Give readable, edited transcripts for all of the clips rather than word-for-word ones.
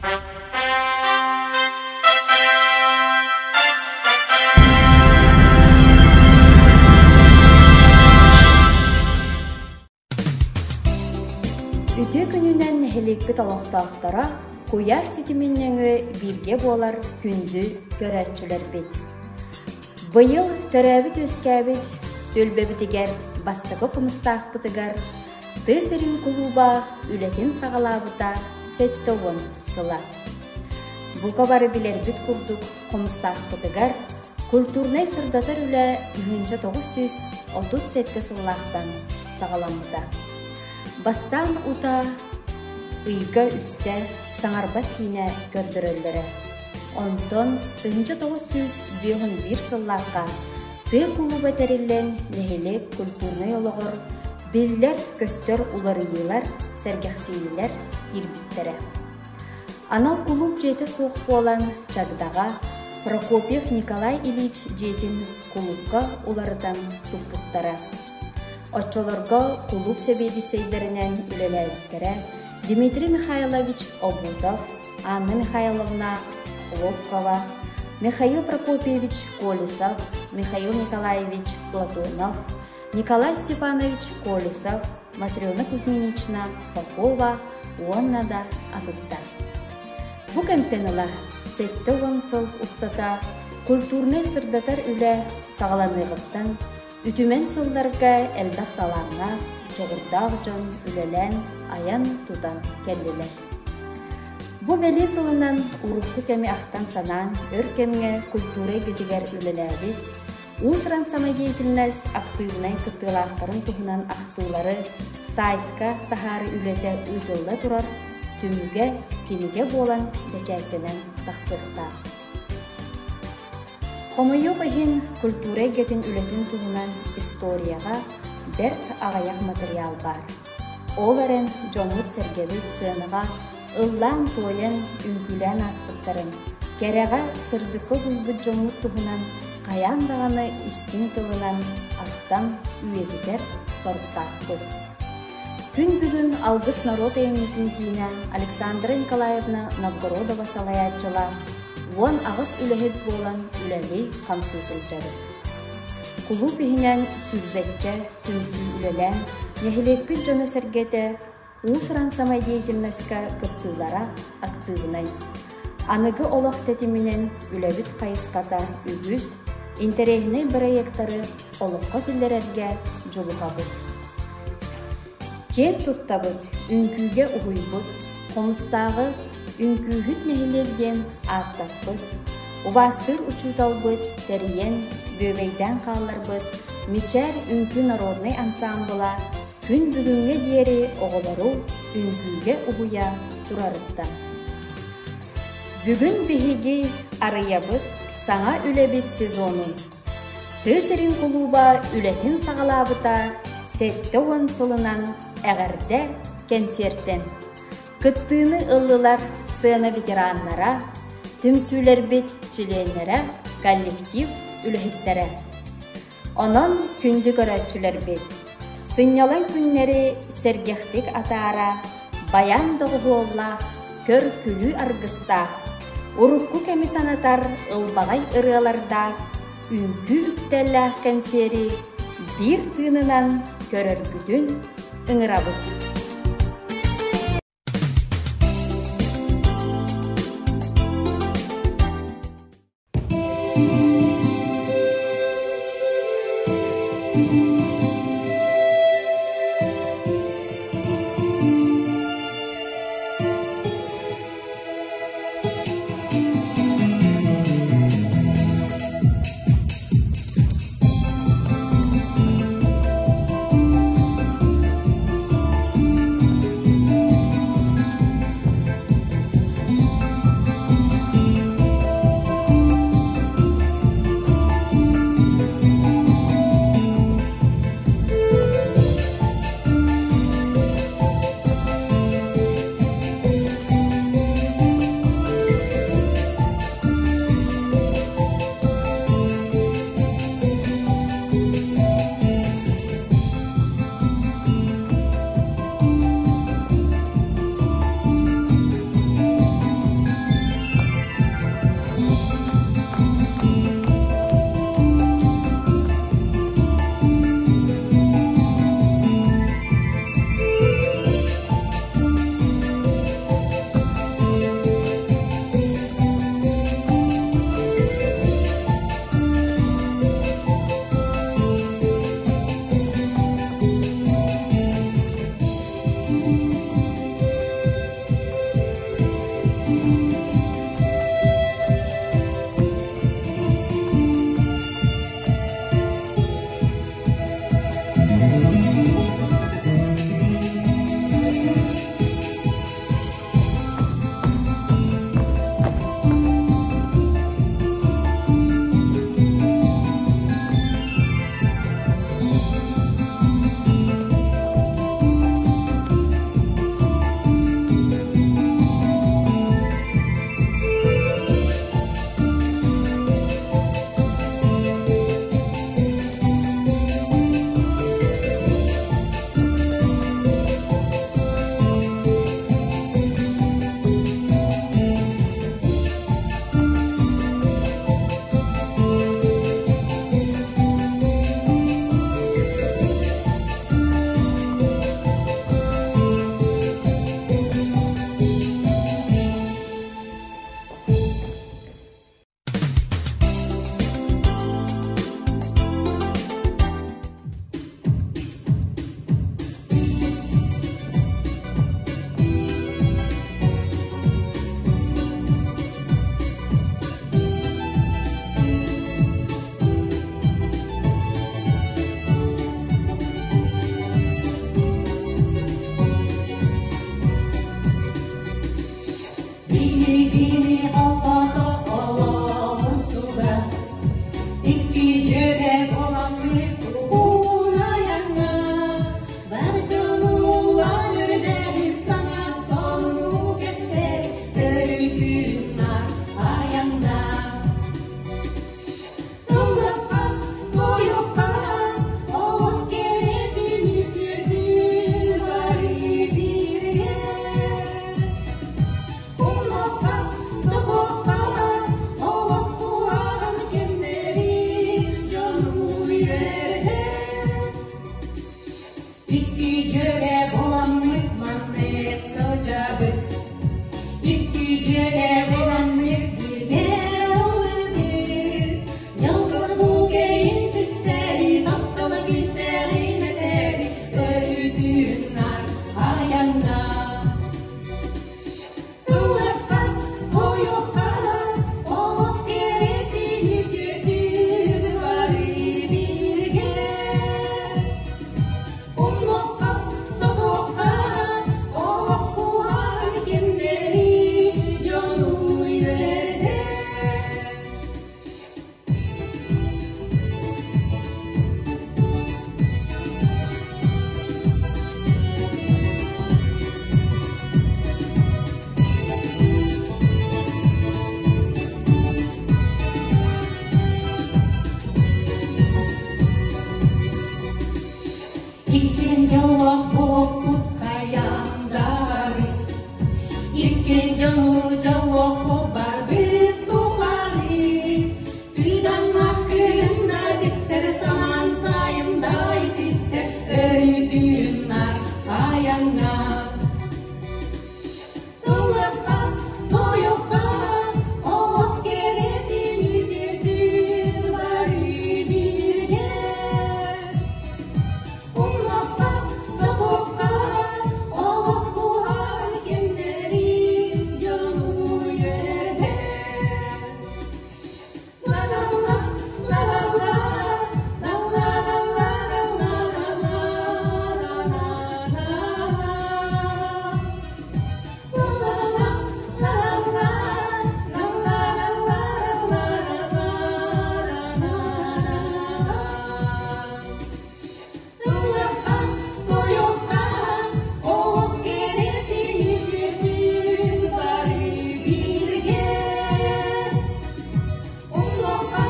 Үтүө күнүнэн нэһилиэкпит олохтоохторо куйаар ситимин нөҥүө бииргэ буолар күндү көрөөччүлэрбит. Быйыл төрөөбүт-үөскээбит түөлбэбитигэр бастакы хомустаахпытыгар тыа сирин кулууба үлэтин саҕалаабыта 70 сыла. Бука бары билэрбит курдук хомустаахпытыгар культурнай-сырдатар үлэ 1937 сыллаахтан саҕаламмыта. Бастаан утаа ыйга үстэ саҥарбат киинэ көрдөрөллөрө. Онтон 1951 сыллаахха тыа кулууба тэриллэн нэһилиэк культурнай олоҕор биллэр-көстөр уларыйыылар, сэргэхсийиилэр киирбиттэрэ. Анал кулууп дьиэтэ суох буолан Чагдаҕа Прокопьев Николай Ильич дьиэтин кулуупка уларытан туппуттара. Оччолорго кулууп сэбиэдиссэйдэринэн үлэлээбиттэрэ Дмитрий Михайлович Обутов, Анна Михайловна Хлопкова, Михаил Прокопьевич Колесов, Михаил Николаевич Платонов, Николай Степанович Колесов, Матрена Кузьминична Попова уонна да атыттар. Бу кэмтэн ыла 70 сыл устата культурнай-сырдатар үлэ саҕаланыаҕыттан үтүмэн сылларга элбэх талааннаах, дьоҕурдаах дьон үлэлээн, айан-тутан кэллилэр. Бу бэлиэ сылынан урукку кэми ахтан-санаан өр кэмҥэ культура эйгэтигэр үлэлээбит Уус-уран самодеятельность актыыбынай кыттыылаахтарын туһунан ахтыылары сайтка таһаарыы үлэтэ ыытылла турар, түмүгэ кинигэ буолан бэчээттэнэн тахсыахтаах. Хомойуох иһин, культура эйгэтин үлэтин туһунан историяҕа бэрт аҕыйах матырыйаал баар. Ол эрэн дьоммут-сэргэбит сыанаҕа ыллаан-туойан, үҥкүүлээн ааспыттарын, кэрэҕэ, сырдыкка угуйбут дьоммут туһунан хайаан даҕаны истиҥ тылынан ахтан үйэтитэр соруктаахпыт. Күн бүгүн Алгыс норуот айымньытын киинэ Александра Николаевна Новгородова салайааччылаах 18 үлэһит буолан үлэлии-хамсыы сылдьабыт. Кулууп иһинэн сүүрбэччэ түмсүү үлэлээн, нэһилиэкпит дьоно-сэргэтэ уус-уран самодеятельноска кыттыылара актыыбынай. Аныгы олох тэтиминэн үлэбит хайысхата үгүс, интэриэһинэй бырайыактары олоххо киллэрэргэ дьулуһабыт. Киэн туттабыт, үҥкүүгэ уһуйбут, Хомустааҕы үҥкүүһүт нэһилиэк диэн ааттаппыт, убаастыыр учууталбыт тэрийэн, бүөбэйдээн хаалларбыт Мичээр үҥкүү народнай ансаамбыла күн бүгүҥҥэ диэри оҕолору үҥкүүгэ уһуйа турарыттан. Бүгүн биһиги арыйабыт саҥа үлэбит сезонун. Тыа сирин кулууба үлэтин саҕалаабыта 70 сылынан эҕэрдэ кэнсиэртэн. Кыттыыны ыллылар сцена ветераннара, түмсүүлэрбит чилиэннэрэ, коллектив үлэһиттэрэ. Онон күндү көрөөччүлэрбит, сынньалаҥ күннэри сэргэхтик атаара, баян доҕуһуоллаах, көр-күлүү аргыстаах, урукку кэми санатар ылбаҕай ырыалардаах үҥкүү үктэллээх кэнсиэри биир тыынынан көрөргүтүн ыҥырабыт. Биһигини холбоото олоҕун суга, Икки дьүөгэ буоламмыт уһун айаҥҥа, Бар дьону улаан үрдэри саҥа сонуну кэпсээр, Өрүтүн айаҥҥа. Ыллаппа, туойукка, олох кэрэтин үтүөтүн бары бииргэ. Умнуохха, сотуохха, олох куһаҕан кэмнэрин дьону үөрэтэр. Икки дьүөгэ буоламмыт маннык сылдьабыт, Икки дьүөгэ буоламмыт бииргэ ыллыыбыт. Дьол-соргу кэйин түстэри, таптала күүстээҕин этэри, Өрүтүн наар айаҥҥа. Ыллыахха, туойуохха, олох кэрэтин үтүөтүн бары бииргэ. Умнуохха, сотуохха, олох куһаҕан кэмнэри дьону үөрдэр. Иккиэн дьоллоох буолуохпут хайаандары, Иккиэн дьону дьоллоохпут барбыт тухары. Тыыданнах кыһынна диптэр самаан сайындай диттэр өрүтүннар айаҥҥа. Ыллыахха, тойуохха, олох кэрэтин үтүөтүн бары бииргэ. Умнуохха, сотуохха, олох куһаҕан кэмнэрин дьону үөрдэр. La la la, la la la, la la la la la la la la la. Ыллыахха, туойуохха, олох кэрэтин үтүөтүн бары бииргэ. Умнуохха,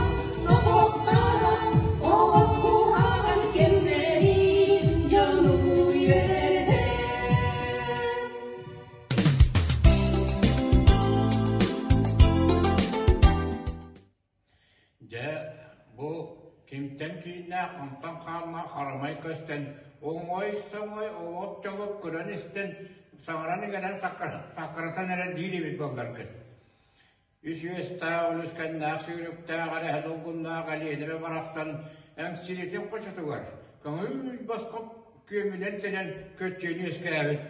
сотуохха, олох куһаҕан кэмнэрин дьону үөрдэр. Дьэ, бу кимтэн кииннээх, хантан хааннаах харамай көстөн, оҥой-соҥой олоп-чолоп көрөн-истэн, саҥаран-иҥэрэн саккыратан эрэр диир эбит буолларгын. Үс үөстээх, үлүскэннээх сүүрүктээх эрэһэ долгуннаах Элиэнэбэ барахсан Эҥсиитин хочотугар көҥүл босхо күөмүнэн тэлэн көччүөнү үөскээбит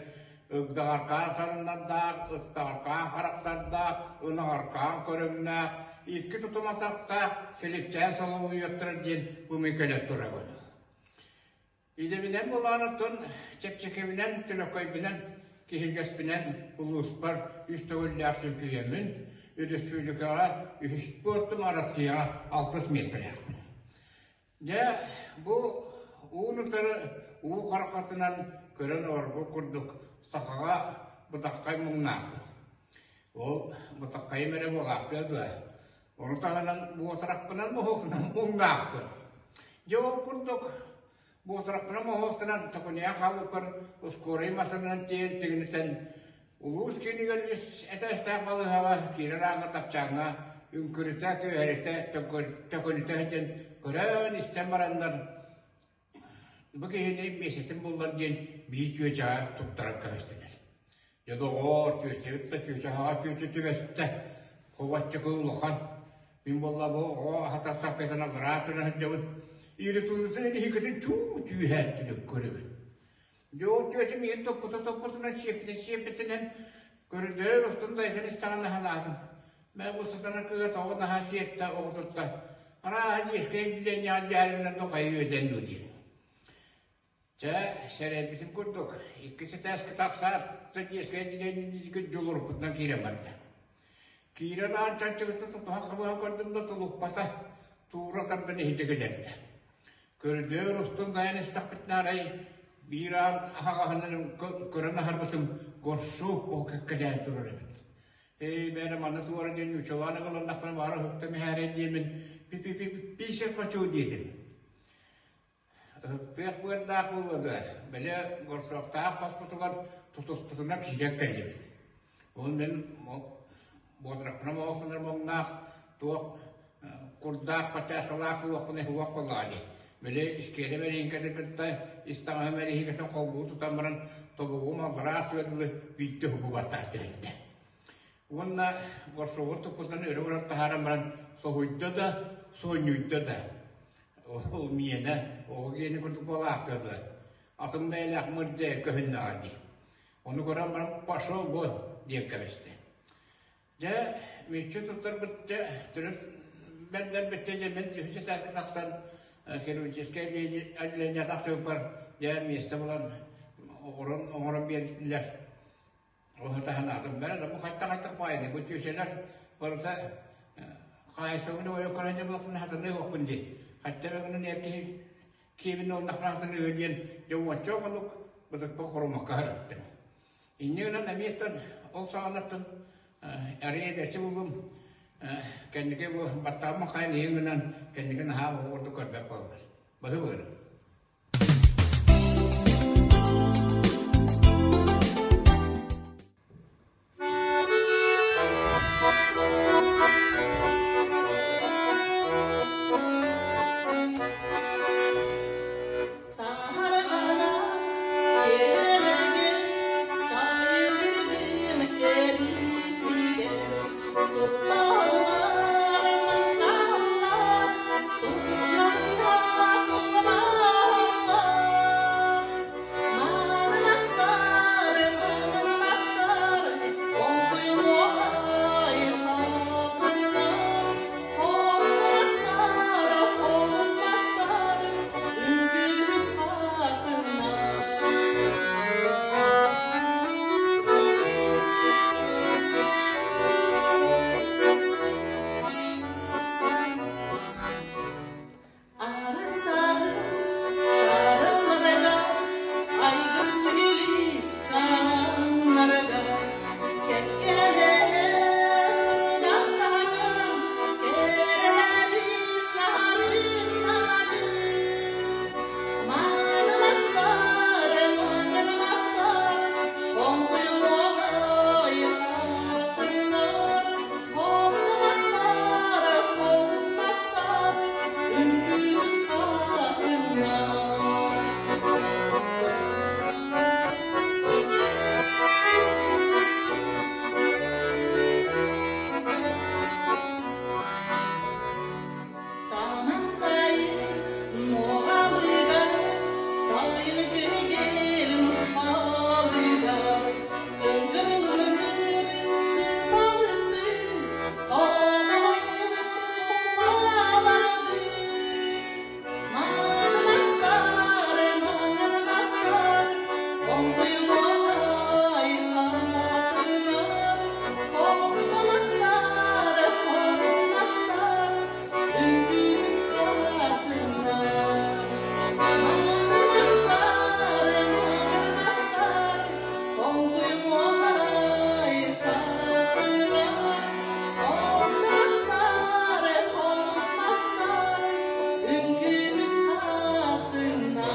ыгдаҕаркаан сарыннардаах, ыттаҕаркаан харахтардаах, ынаҕаркаан көрүҥнээх, икки тутум атахтаах силипчээн солобуйуохтара диэн бу мин кэлэн турабын. Идэбинэн былаанаттан чэпчэкибинэн, төлөкөйбүнэн, киһиргэспинэн улууспар үс төгүллээх чөмпүйүөммүн, өрөспүүбүлүкэҕэ үһүс спортум Арассыыйаҕа алтыс миэстэлээхпин. Дьэ, бу уун-утары уу харахатынан көрөн олорбут курдук сахаҕа бытаххай муҥнаахпын. Ол бытаххайым эрэ буолаахтыа дуо? Ону таһынан буотарахпынан моһуохтанан муҥнаахпын. Дьэ ол курдук буотарахпынан моһуохтанан Токуньян хаалбыппар ускуорай массыынанан тиэйэн тигинитэн улуус киинигэр үс этээстээх балыыһаҕа киирэр ааҥҥа тапчааҥҥа үҥкүрүтэ, күөһэритэ, төкүнүтэ сылдьан көрөн-истэн бараннар Бу киһини миэстэтин буллар диэн биир чүөчэҕэ туттаран кэбистилэр. Дьэ доҕоор, чүөчэбит да чүөчэҕэ чүөчэ түбэстэ. Хобаччыкы улахан. Мин буолла бу оҕо аһатар саппайтан аллараа түнэ сылдьабын. Ииритуутун илиһикитин чуу түүһээттүнүк көрөбүн. Дьэ ол чүөчэ миигин туппута туппутунан сиэппитин сиэппитинэн көрүдүөр устун дайсан истэҕинэ санаатым. Мэ бу сатана кыыһа тоҕо наһаа сиэттэ оҕотутта. Арааһа дьиэскэ илдьилиэнньэҕин дьаарыгынан дохайы үөдэн дуу диэн. Чэ, сэрэйбитим курдук, иккис этээскэ тахсаат, дьиэскэ илдьилиэнньэ дьулуруппутунан киирэн барда. Киирэн аан чанчыгыттан тутуһан хабыһан көрдүм да тулуппата, туура тардан иһитэ кэлэрдэ. Көрүдүөр устун дайан истэхпитинэ арай биир аан аһаҕаһынан көрөн аһарбытым горшок оһо кэккэлээн турар эбит. Эй, бээрэ манна туора диэн ньуучалаан ыгаланнахпына баара уһуктан иһээрэй диэмин пи-пи-пи-писать хочу диэтим. Ыһыктыах быардаах буолуо дуо, били горшоктаах хоспутугар тутуспутунан киирэн кэллибит. Ол мин буодраппына моһохтонор муҥнаах туох курдаах бачааскалаах буолуохпун уһуох буоллаҕа дии. Били искиэрэ мэлиһиҥкэтин кытта ис таҥаһым мэлиһиҥкэтин холбуу тутан баран тобугум аллараа түөрт дылы биирдэ уһугу баттаах түһэллэ. Уонна горшогун туппутунан өрө көрөн таһааран баран соһуйда да, сонньуйда да. Ол миэнэ, оҕо гиэнэ курдук буолаахтыа дуо? Атын бэйэлээх мырдьа көһүннэҕэ дии. Ону көрөн баран пошел вон диэн кэбистэ. Дьэ, мүччү туттарбыт дьэ, төрүт бэрдэрбит дьэ мин үһүс этээккэ тахсан хирургическай отделение тахсыбыппар дьэ миэстэ булан оҥорон оҥорон биэрдилэр. Ону таһынаатым бэрэ да бу хайтах-хайтах баайыны бу түөсэлэр барыта хаайсабын ойон көрөн дьэ булахтан хатаныа уоппун дии. Хатта бэгинэн эр киһи киэбин оллахпаахтан диэн дьэ уонча хонук бытыкпа хорумакка сырыттым. Инньэ гынан эмиэттэн ол саҕалартан арыйа эдэрчи буллум кэнники бу баттаҕым хайан иһин гынан кэнники наһаа оҕурдук көрбөт буоллар. Баһы быырым. Саһарҕана кэлэргэ сайылыгым кэлиитигэр тутталлар манталлар туйахтар туллаллар Манастар манастар оҥкуйуоҕай хатыҥнар Хомустар хомустар үҥкүүһүт хатыҥнар Ары-сары сарыларга айгыр силик чараҥнарга кэккэлэһэн ынахтарын кэрэлэрин нарын-нарын Маҥан мастар, мастар, хоҥкуйуоҕай хатыҥнар, хоммастар, хоммастар, үҥкүүһүт хатыҥнар. Саман сайын Моҕалыгар, сайын күһүгүн мусхалыгар, кыҥкырылыныр балыктыы, оҕолордуу Маҥан маҥан мастар, хоҥкуйуоҕай хатыҥнар, хоҥно мастар, хоҥ мастар, үҥкүүһүт хатыҥнар. Маҥан мастар, маҥан мастар, хоҥкуйуоҕай хатыҥнар, хоҥно мастар, хоҥ мастар, үҥкүүһүт хатыҥнар.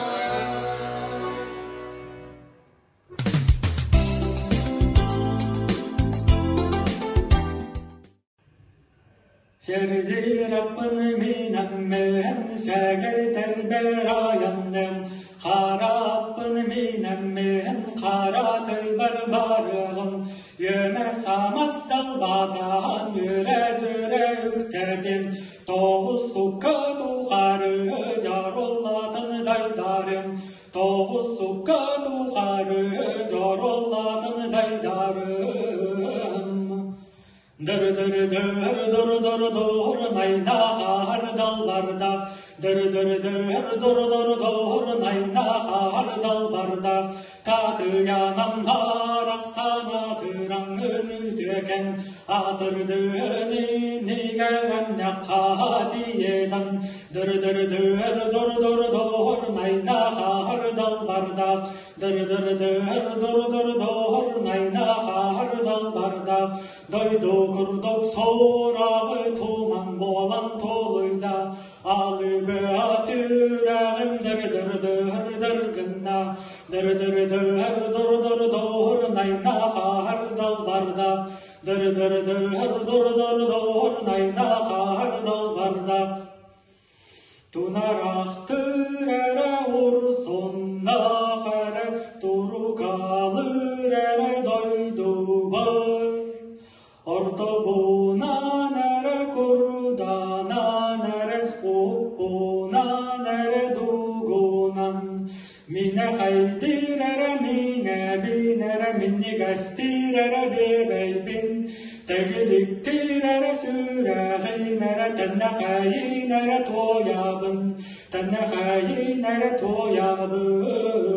Сэрдиир аппын минэммин, сэгэртэрбэр айанным, хара аппын минэммин, хара тыйбар барыаҕым, үөмэ самас далбатаан, үөрэ-дьүөрэ үктэтим, тоҕус сукка тухары дьарыллатын дайдарым, тоҕус сукка тухары дьарыллатын дайдарым. Дыр-дыр-дыр, дыр-дыр-дыр, найна хаар далбардах. Дыр-дыр-дыр, дыр-дыр-дыр, найна хаар далбардах. Татыйанам барахсан атыраҥын үтүөкэн Атырдыын иннигэр тиетан Дыр-дыр-дыр дур-дур-дур найна хардал бардах Дыр-дыр-дыр дур-дур-дур найна хардал бардах Дойду курдук сураҕы туман буолан тулуйда Алыбыа сүрэҕим дыр-дыр-дыр гынна Дыр-дыр-дыр дур-дур-дур найна хардал бардах Дыр-дыр-дыр дур-дур-дур найна хардал бардах Тунарахтыр эрэ урсуннаах эрэ турукалыр эрэ дойдубар Ортобунан эрэ курданан эрэ уппунан эрэ дугунан Минэ хайдыр эрэ минэ бин эрэ минньигэстир эрэ биэбэйбин Тэгиликтир эрэ сүрэҕим эрэ тэннэхэйин эрэ туойабын тэннэхэйин эрэ туойабын.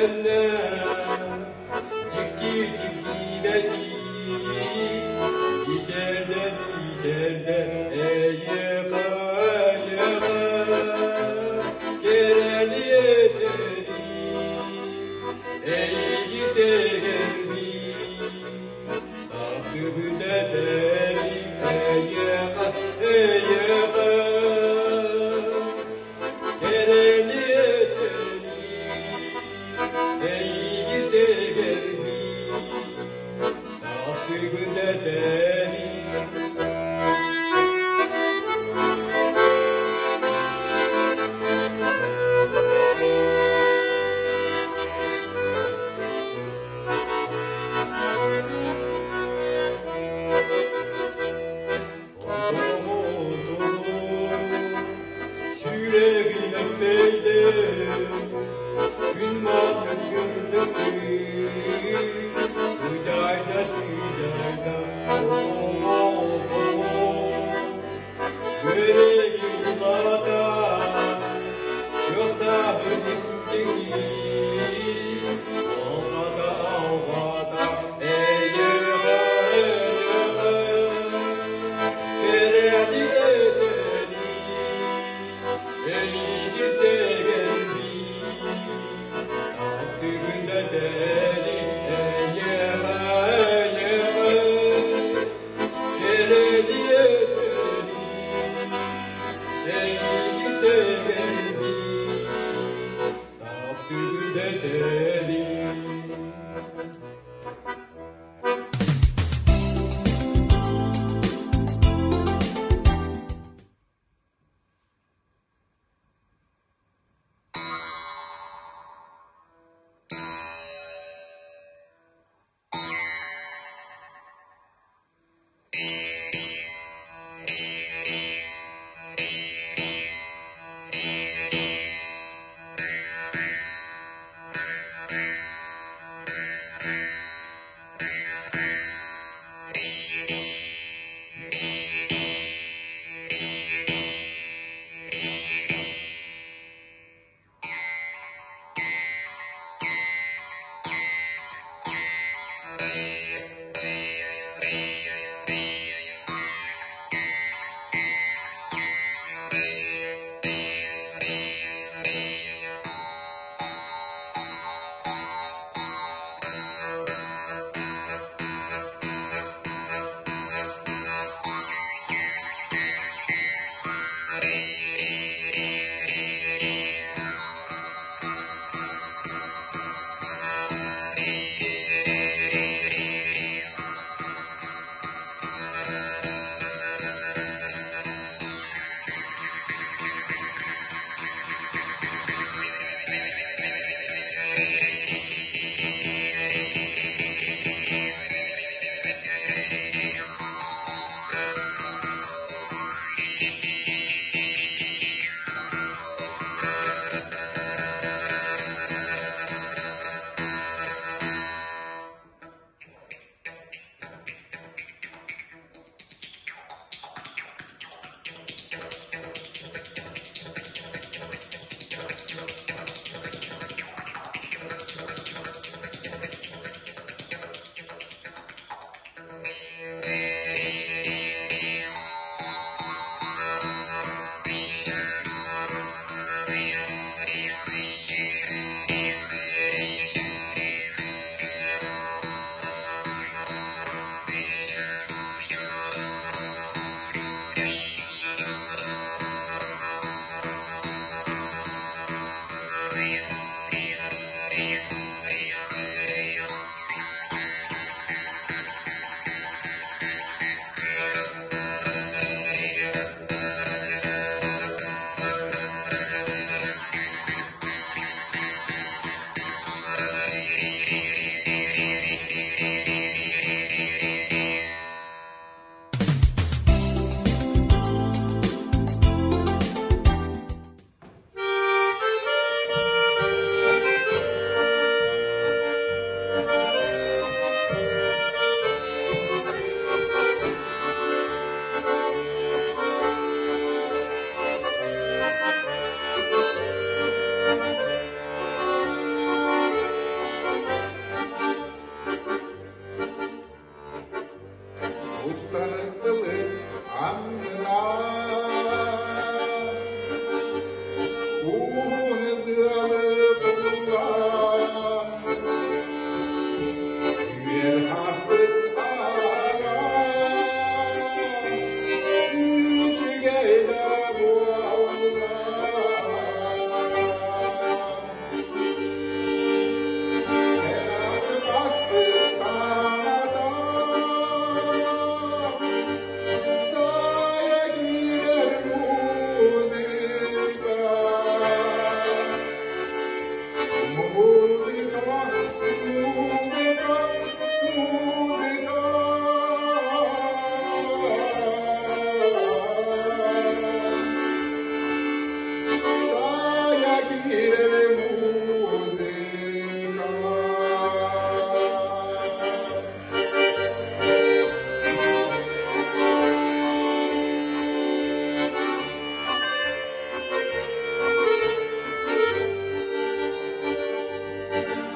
кэннэ Дьикти дьиктибэтий Ичэрдэн ичэрдэн эйиэхэ эйиэхэ Кэрэни этэри Эйиги сэгэрдии Таптыыбын этэри эйиэхэ эйиэхэ Кэрэни этэри Эйиги сэгэрдии Таптыыбын этэри. Сүрэгин эппейде Күн мааны сырдыкты Сыдайда, сыдайда, о-о-о-о Көреги улата Жосаһын истиҥи Алҕата, алҕата, эйиэхэ, эйиэхэ Кэрэни этэри Эйиги сэгэрдии Таптыгын да этэри Эйиэхэ, эйиэхэ Кэрэни этэри Эйиги сэгэрдии Таптыгын да этэри.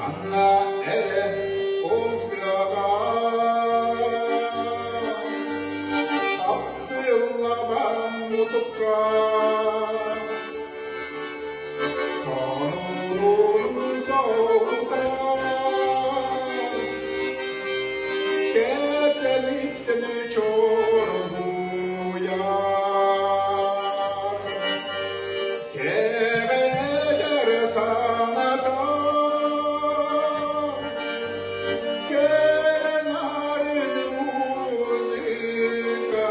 Ханна эрэ ол тыаҕа Аттыллабан мутукка Сонурун соһутар Кэцэлипсэни чорбуйар Кэбэдэр саната Кэрэ нарын музыка.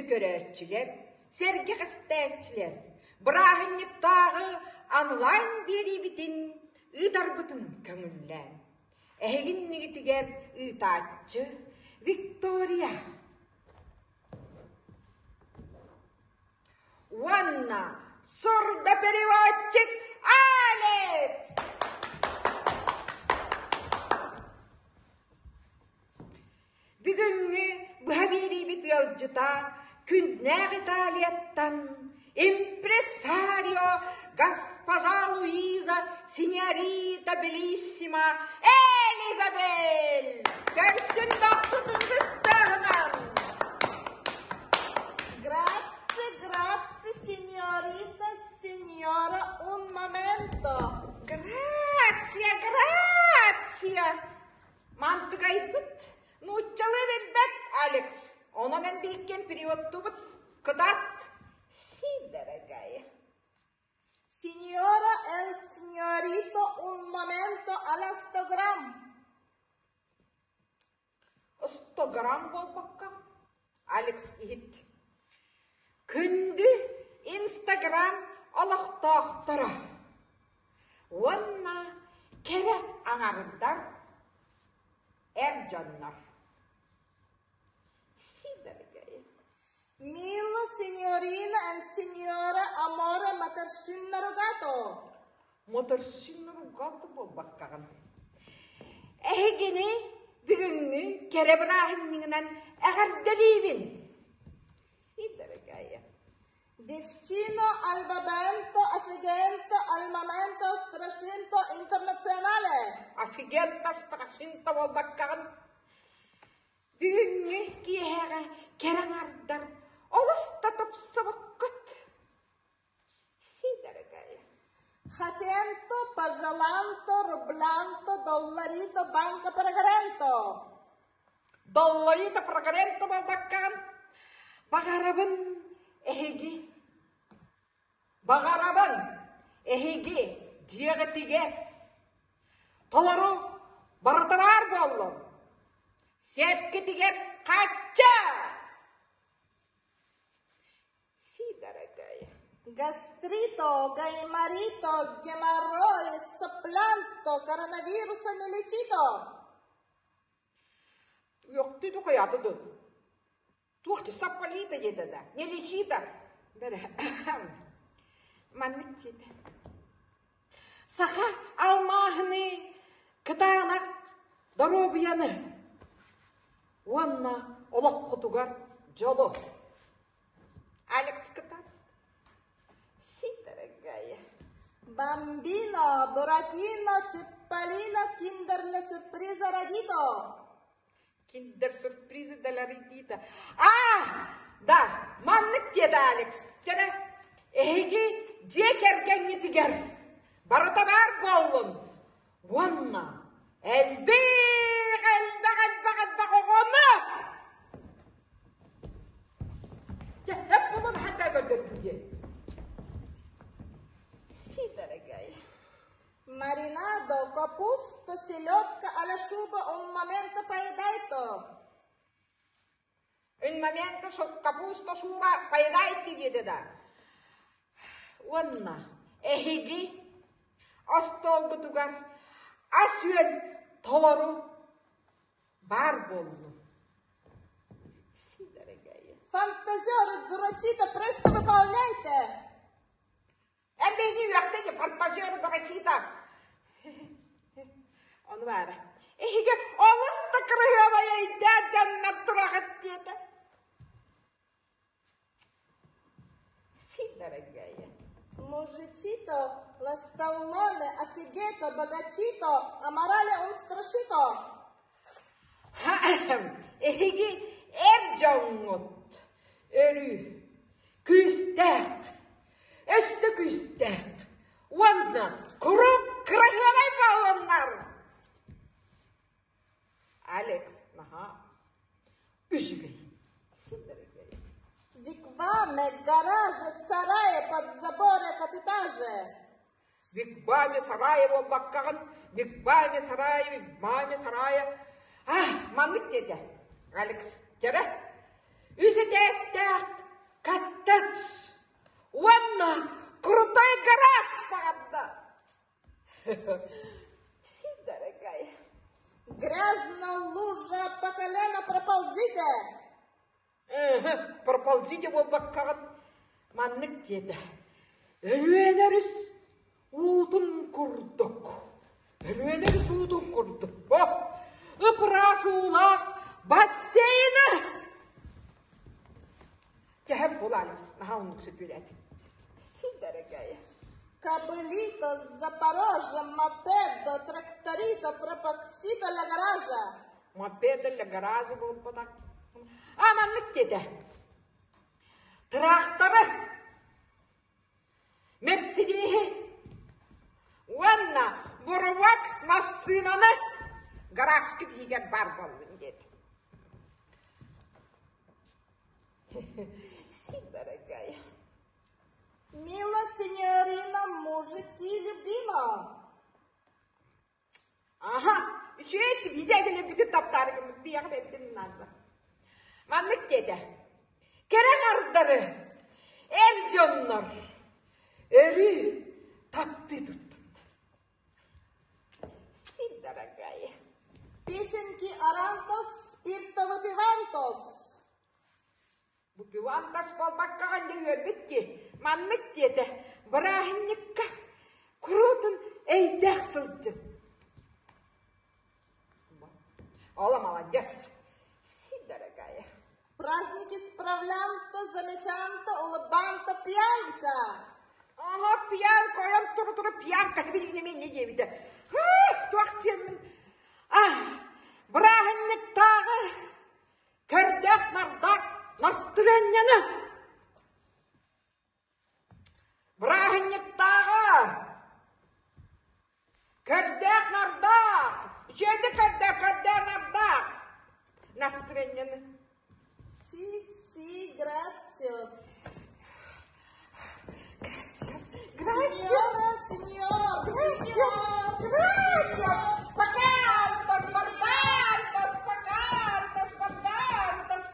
көрөөччүлэр, сэргэх истээччилэр, бырааһынньыктааҕы онлайн биэриибитин ыытарбытын көҥүллээн, эһигиннигитигэр ыытааччы Виктория уонна сурдопереводчик Алекс! Бүгүҥҥү быһа биэриибит ыалдьыта күннээх Италияттан импресарио госпожа Луиза синьорита Белиссима Элизабель! Көрсүн дохсутун кыстааһынан! Grazie, grazie, signorita, signora, un momento. Грация, грация! Мантыгайбыт, нууччалыы билбэт Алекс. Онон эн биһиккин переводтубут кытаат. Си, дорогая. Signora e il signorito, un momento alla 100 грамм. 100 грамм буолбакка. Алекс иһит. Күндү Инстаграм олохтоохторо уонна кэрэ аҥардар эр дьоннор. Си, дорогая. Milo signorina and signora amore materшинна ругато. Моторшинна ругато буолбаккаҕын. Эһигини бүгүҥҥү кэрэ бырааһынньыгынан эҕэрдэлиибин. Си, дорогая. Vicino al babento, afigento, al momento strascinto internazionale. Офигенно страшинто буолбаккаҕын. Бүгүҥҥү киэһэҕэ кэрэ аҥардар олус да тупсубуккут. Си, дорогая. Hatento, пожаланто, рубланто, долларито, банка прогренто. Долларито прогренто буолбаккаҕын. Баҕарабын эһиги Баҕарабын эһиги дьиэҕитигэр толору барытыбаар буоллун, сиэпкитигэр хачча! Си, дорогая. Гастрито, гайморито, геморрой, соплянто, коронавируса не лечито. Үөхтүү духуйааты дуу? Туох да саппалита диэтэ да, не лечита. Бэрэ маннык диэтэ. Саха алмааһыны кытаанах доруобуйаны уонна олоххутугар дьолу. Алекс кытаат. Си, дорогая. Bambino, Буратино, Чипполино, Киндер сюрприза родито. Киндер-сюрпризы della редита. А, да, маннык диэтэ Алекс. Кэрэ, эһиги дьиэ кэргэҥҥитигэр барыта баар буоллун. Уонна элбэх, элбэх, элбэх, элбэх оҕону! Дьэ, эп булун ханна көрдөрдүм диэн. Си, дорогая. Маринадо, капуста, селедка, а шуба, un momento поедайто. Un momento капуста шуба поедайте диэтэ да. Уонна эһиги остуолгутугар ас-үөл толору баар буоллун. Си, дорогая. Фантазеры, дурачито, presto выполняйте. Эн биһиги үөхтэ ди фантазеры дурачито. Ону баара. Эһиги олус да кырыһыабай өйдөөх дьоннор тураҕыт диэтэ. Си, дорогая. Мужичито, ласталлоне, офигето, богачито, аморале он страшито. Эһиги эр дьоҥҥут өрүү күүстээх, өссө күүстээх уонна куруук кыраһыабай буоллуннар. Алекс наһаа үчүгэй. Вигваме, гараже, сарае, под заборе, коттедже. Вигваме сарае буолбаккаҕын, вигваме сарае, вигваме сарае. А, маннык диэтэ. Алекс, дьэрэ. Үс этээстээх коттедж уонна крутой гараж баҕарда. Си, дорогая. Грязная лужа по колено проползите. Проползите буолбаккаҕын маннык диэтэ. Өлүөнэ өрүс уутун курдук. Өлүөнэ өрүс уутун курдук. Ып-ыраас уулаах бассейны Кэһэп буол Алекс, наһаа оннук сөпүөлээтин. Си, дорогая. Кобылито, Запорожье, мопедо, тракторито, пропоксито для гаража. Мопедо для гаража буолбатах. А маннык диэтэ. Тракторы, Мерседеһи уонна Буровакс массыынаны гаражка иһигэр баар буоллун диэтэ. Си, дорогая. Мила синьорина, мужики любима. Аха, үчүгэй видео таптаары гыммыт биэҕэ бэйбитин наада. Маннык диэтэ. Кэрэ ардары, эр дьоннор өрүү таптыы туттуннар. Си, дорогая. Песенки Арантос, спиртовыпивантос. Бупивантас буолбаккаҕын дьэ үөрбүт дии. Маннык диэтэ, бырааһынньыкка куруутун өйдөөх сылдьын. Ола молодец. Си, дорогая. Праздники справлянто, замечанто, улыбанто, пьянка. Ага, пьянка, ойон туру-туру пьянка билигин эмиэ не диэбитэ. Туох диэммин. А, бырааһынньыктааҕы Көрдөөх-нардаах настырыанньаны бырааһынньыктааҕы көрдөөх-нардаах үчүгэйдик көрдөөх көрдөөх-нардаах настырыанньаны Си, си, gracias. Gracias, gracias. Signora, signor, Gracias, signor. gracias. Pacantas, bardantas, pacantas, bardantas.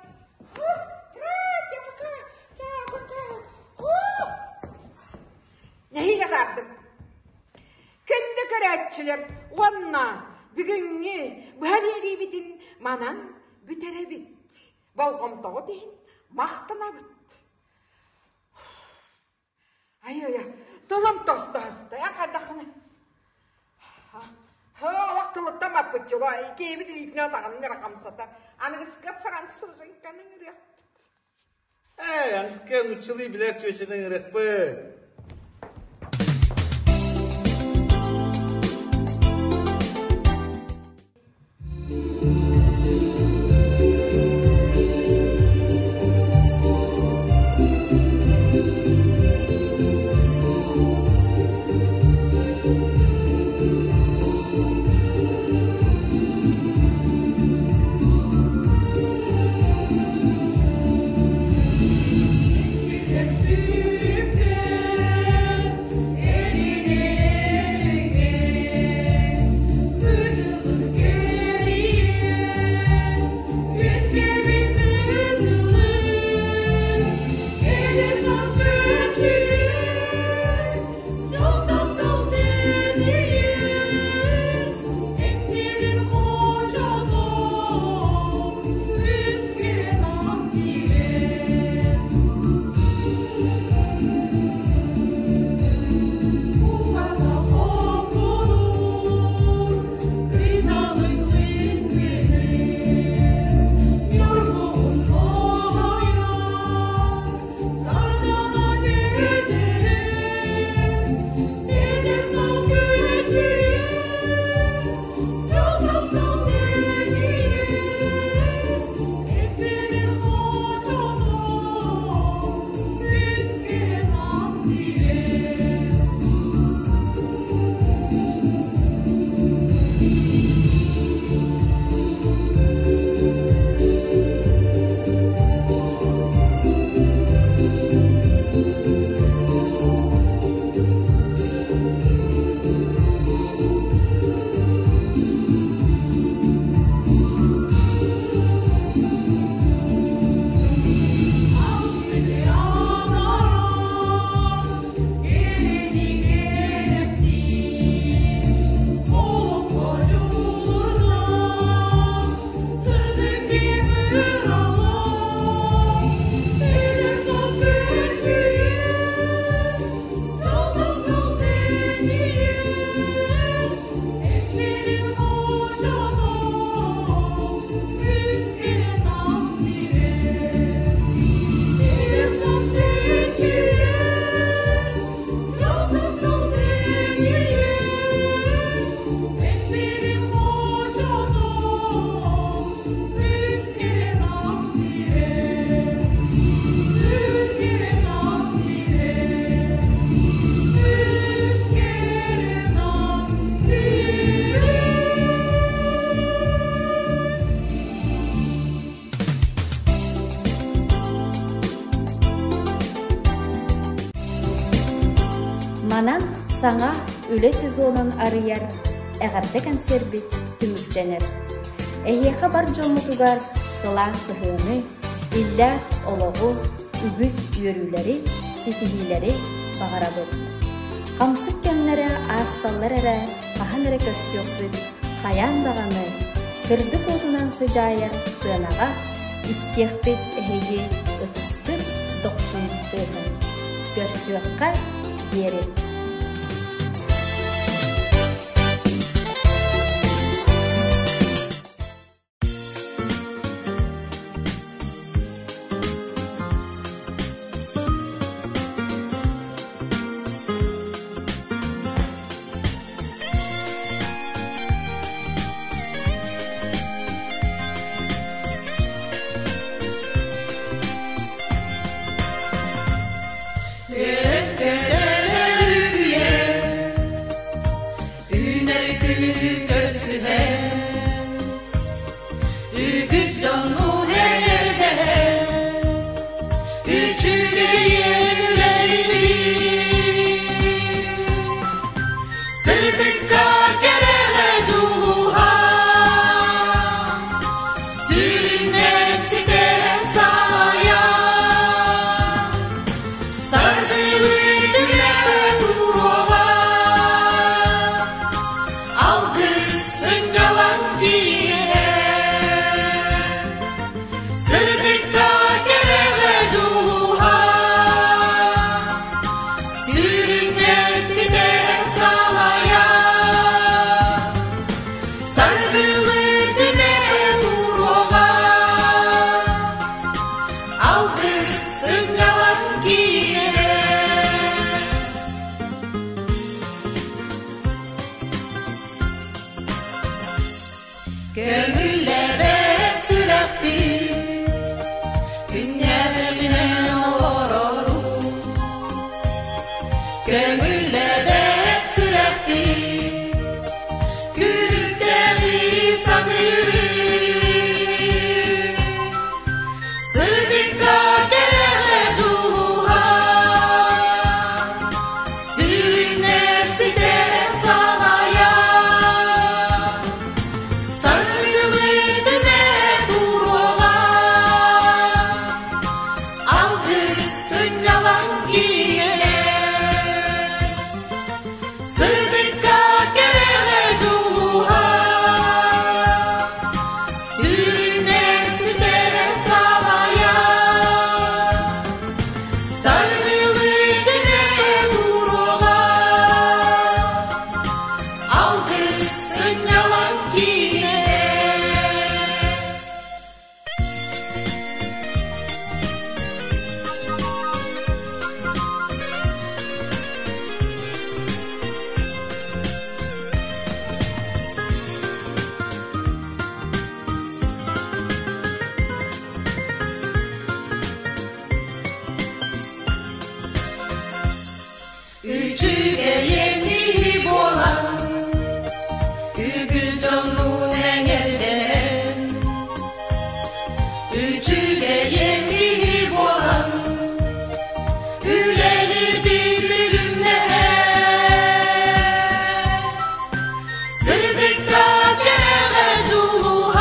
Gracias, пока. Ciao, пока. Нэһиилэ таардым. Күндү көрөөччүлэр уонна бүгүҥҥү быһа биэриибитин манан бүтэрэбит. Болҕомтоҕут иһин махтанабыт. Айы-айа, тылым тостаста, хайдаххыный? Олох тылыттан баппыт дьоло, киһибит илиитинэн атаҕын эрэ хамсатар. Аныгыска французеньканы ыҥырыахпыт. Ээ, аныгыска нууччалыы билэр чүөчэни ыҥырыахпыт. Сүүрдэ Саҥа үлэ сезонун арыйар эҕэрдэ кэнсиэрбит түмүктэнэр. Эһиэхэ бар дьоммутугар сылаас сыһыаны, иллээх олоҕу, үгүс үөрүүлэри, ситиһиилэри баҕарабыт. Хамсык кэмнэрэ аасталлар эрэ хаһан эрэ көрсүөхпүт, хайаан даҕаны сырдык уотунан сыдьаайар сыанаҕа истиэхпит эһиги ытыскыт дохсун тыаһын. Көрсүөххэ диэри. Үүнэр күнү көрсүһэн, үгүс дьону эҥэрдэһэн, үчүгэй үлэлиир. Сырдыкка кэрэҕэ дьулуһан, сүрүннээн ситэн салайан, саргылыы түмэ туруоҕа, алгыс сынньалаҥ киэһэ. Сырдыкка кэрэҕэ дьулуһан, сүрүннээн ситэн салайан, саргылыы түмэ туруоҕа, алгыс сынньалаҥ киэһэ. Көҥүллээбэт сүрэхпин күннээҕинэн олорорум. Көҥүллээбэт сүрэхпин күлүктээҕи саныырым. Сырдыкка кэрэҕэ дьулуһан, сүрүннээн ситэн салайан, саргылыы түмэ туруоҕа, алгыс сынньалаҥ киэһэ. Сырдыкка кэрэҕэ дьулуһан, сүрүннээн ситэн салайан, саргылыы түмэ туруоҕа, алгыс сынньалаҥ киэһэ. Үчүгэйин киһи буолан, үгүс дьоннуун эҥэрдээн. Үчүгэйин киһи буолан, үлэлиирбит үлүмнэһэн. Сырдыкка кэрэҕэ дьулуһан,